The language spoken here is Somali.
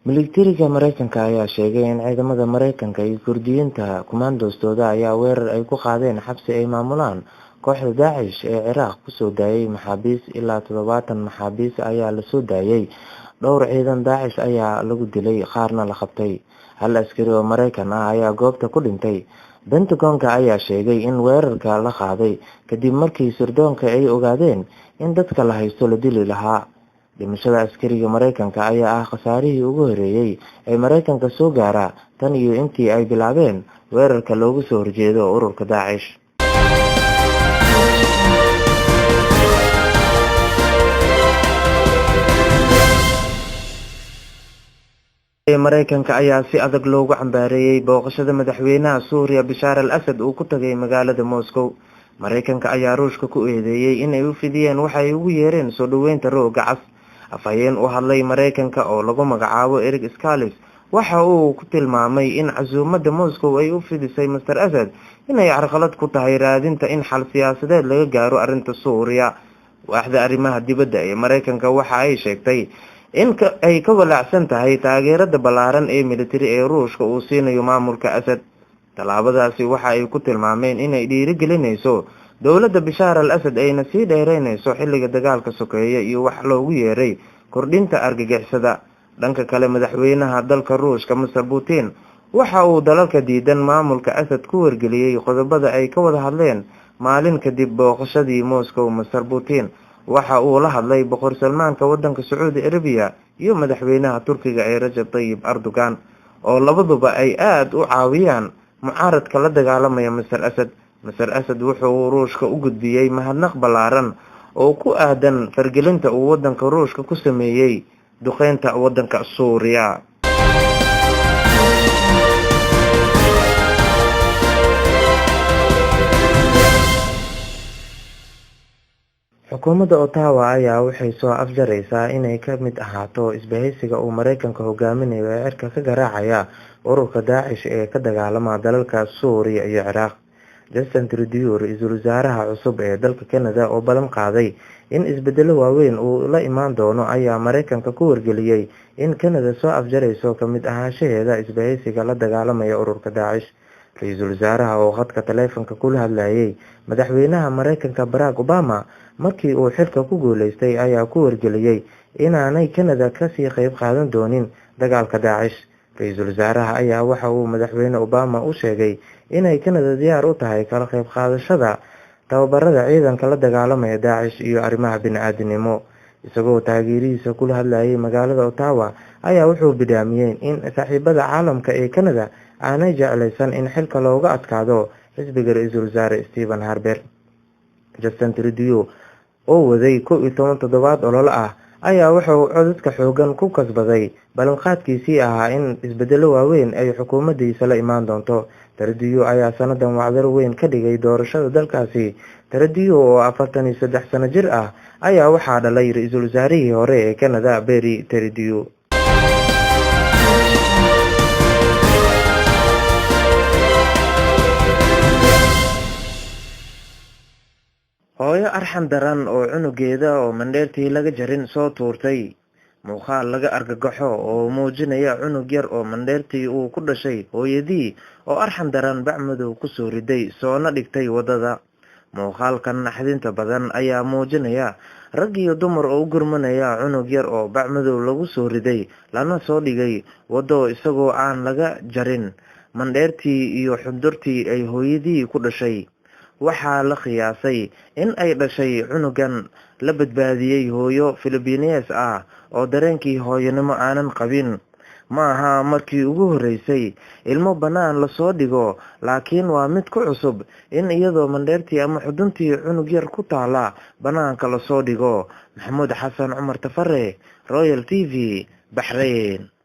Militariga Mareykanka ayaa sheegay in ciidamada Mareykanka iyo Kurdiyiinta kumaandoostooda ayaa weerar ay ku qaadeen xabsi ay maamulaan kooxda Daacish ee Ciraaq kusoo daayay maxaabiis. Ilaa 70 maxaabiis ayaa lasoo daayay. Dhowr ciidan Daacish ayaa lagu dilay, qaarna la qabtay. Hal askari oo Mareykan ah ayaa goobta ku dhintay. Pentagon-ka ayaa sheegay in weerarka la qaaday kadib markii sirdoonka ay ogaadeen in dadka la haysto la dili lahaa. Dhimashada askariga Mareykanka ayaa ah khasaarihii ugu horeeyay ee Mareykanka soo gaara tan iyo intii ay bilaabeen weerarka loogu soo horjeedo ururka Daacish. Mareykanka ayaa si adag loogu cambaareeyay booqashada madaxweynaha Suuriya Bishaar al Asad uu ku tagay magaalada Moscow. Mareykanka ayaa Ruushka ku eedeeyay in ay u fidiyeen waxa ay ugu yeereen soo dhoweynta rooga cas. Afhayeen u hadlay Mareykanka oo lagu magacaabo Eric Scalis waxa uu ku tilmaamay in casuumadda Moscow ay u fidisay Master Asad inay carqalad ku tahay raadinta in xal siyaasadeed laga gaaro arrinta Suuriya. Waaxda arrimaha dibadda ee Mareykanka waxa ay sheegtay in ay ka walaacsan tahay taageerada ballaaran ee militari ee Ruushka uu siinayo maamulka Asad. Tallaabadaasi waxa ay ku tilmaameen inay dhiirigelinayso dowladda Bishaar al Asad ayna sii dheereynayso xilliga dagaalka sokeeye iyo wax loogu yeeray kordhinta argagixisada. Dhanka kale, madaxweynaha dalka Ruushka Master Putin waxa uu dalalka diidan maamulka Asad ku wargeliyey qodobada ay ka wada hadleen maalin kadib booqashadii Moscow. Master Putin waxa uu la hadlay Boqor Salmaanka wadanka Sacuudi Arabiya iyo madaxweynaha Turkiga ee Rajab Tayyib Erdogan, oo labaduba ay aada u caawiyaan mucaaradka la dagaalamaya Master Asad. Master Asad wuxuu Ruushka u gudbiyey mahadnaq ballaaran oo ku aadan fargelinta uu wadanka Ruushka ku sameeyey duqeynta wadanka Suuriya. Xukuumadda Ottawa ayaa waxay soo afjaraysaa inay ka mid ahaato isbahaysiga uu Mareykanka hogaaminayo ee cirka ka garaacaya ururka Daacish ee ka dagaalama dalalka Suuriya iyo Ciraaq. Justin Trudeau, ra-iisul wasaaraha cusub ee dalka Canada oo ballan qaaday in isbedelo waaweyn uu la imaan doono, ayaa Mareykanka ku wargeliyey in Canada soo afjarayso ka mid ahaanshaheeda isbahaysiga la dagaalamaya ururka Daacish. Ra-iisul wasaaraha oo khadka taleefanka kula hadlayay madaxweynaha Mareykanka Barack Obama markii uu xilka ku guuleystay ayaa ku wargeliyey inaanay Canada kasii qeyb qaadan doonin dagaalka Daacish. Ra-iisul wasaaraha ayaa waxa uu madaxweyne Obama u sheegay inay Canada diyaar u tahay kala qeyb qaadashada tababarada ciidanka la dagaalamaya Daacish iyo arrimaha bini-aadinimo. Isagoo taageerihiisa kula hadlayay magaalada Ottawa ayaa wuxuu bidhaamiyey in saaxiibada caalamka ee Canada aanay jeclaysan in xilka looga adkaado xisbiga ra-iisul wasaare Stephen Harper. Justin Trudeau oo waday 11 toddobaad olole ah ayaa wuxuu codadka xoogan ku kasbaday ballanqaadkiisii ahaa in isbedelo waaweyn ay xukuumaddiisa la imaan doonto. Trudeau ayaa sanadan wacdar weyn ka dhigay doorashada dalkaasi. Trudeau oo 43 sano jir ah ayaa waxaa dhalay ra-iisul wasaarihii hore ee Canada Barry Trudeau. Hooyo arxan daran oo cunugeeda oo mandheertii laga jarin soo tuurtay. Muuqaal laga argagaxo oo muujinaya cunug yar oo mandheertii uu ku dhashay hooyadii oo arxan daran bacmadow kusoo riday soona dhigtay waddada. Muuqaalkan naxdinta badan ayaa muujinaya rag iyo dumar oo u gurmanaya cunug yar oo bacmadow lagu soo riday lana soo dhigay waddo, isagoo aan laga jarin mandheertii iyo xundurtii ay hooyadii ku dhashay. Waxaa la qiyaasay in ay dhashay cunugan la badbaadiyey hooyo Filibiines ah oo dareenkii hooyanimo aanan qabin. Ma aha markii ugu horreysay ilmo bannaan lasoo dhigo, laakiin waa mid ku cusub in iyadoo mandheertii ama xuduntii cunug yar ku taala bannaanka lasoo dhigo. Maxamuud Xasan Cumar Tafare, Royal TV, Baxrayn.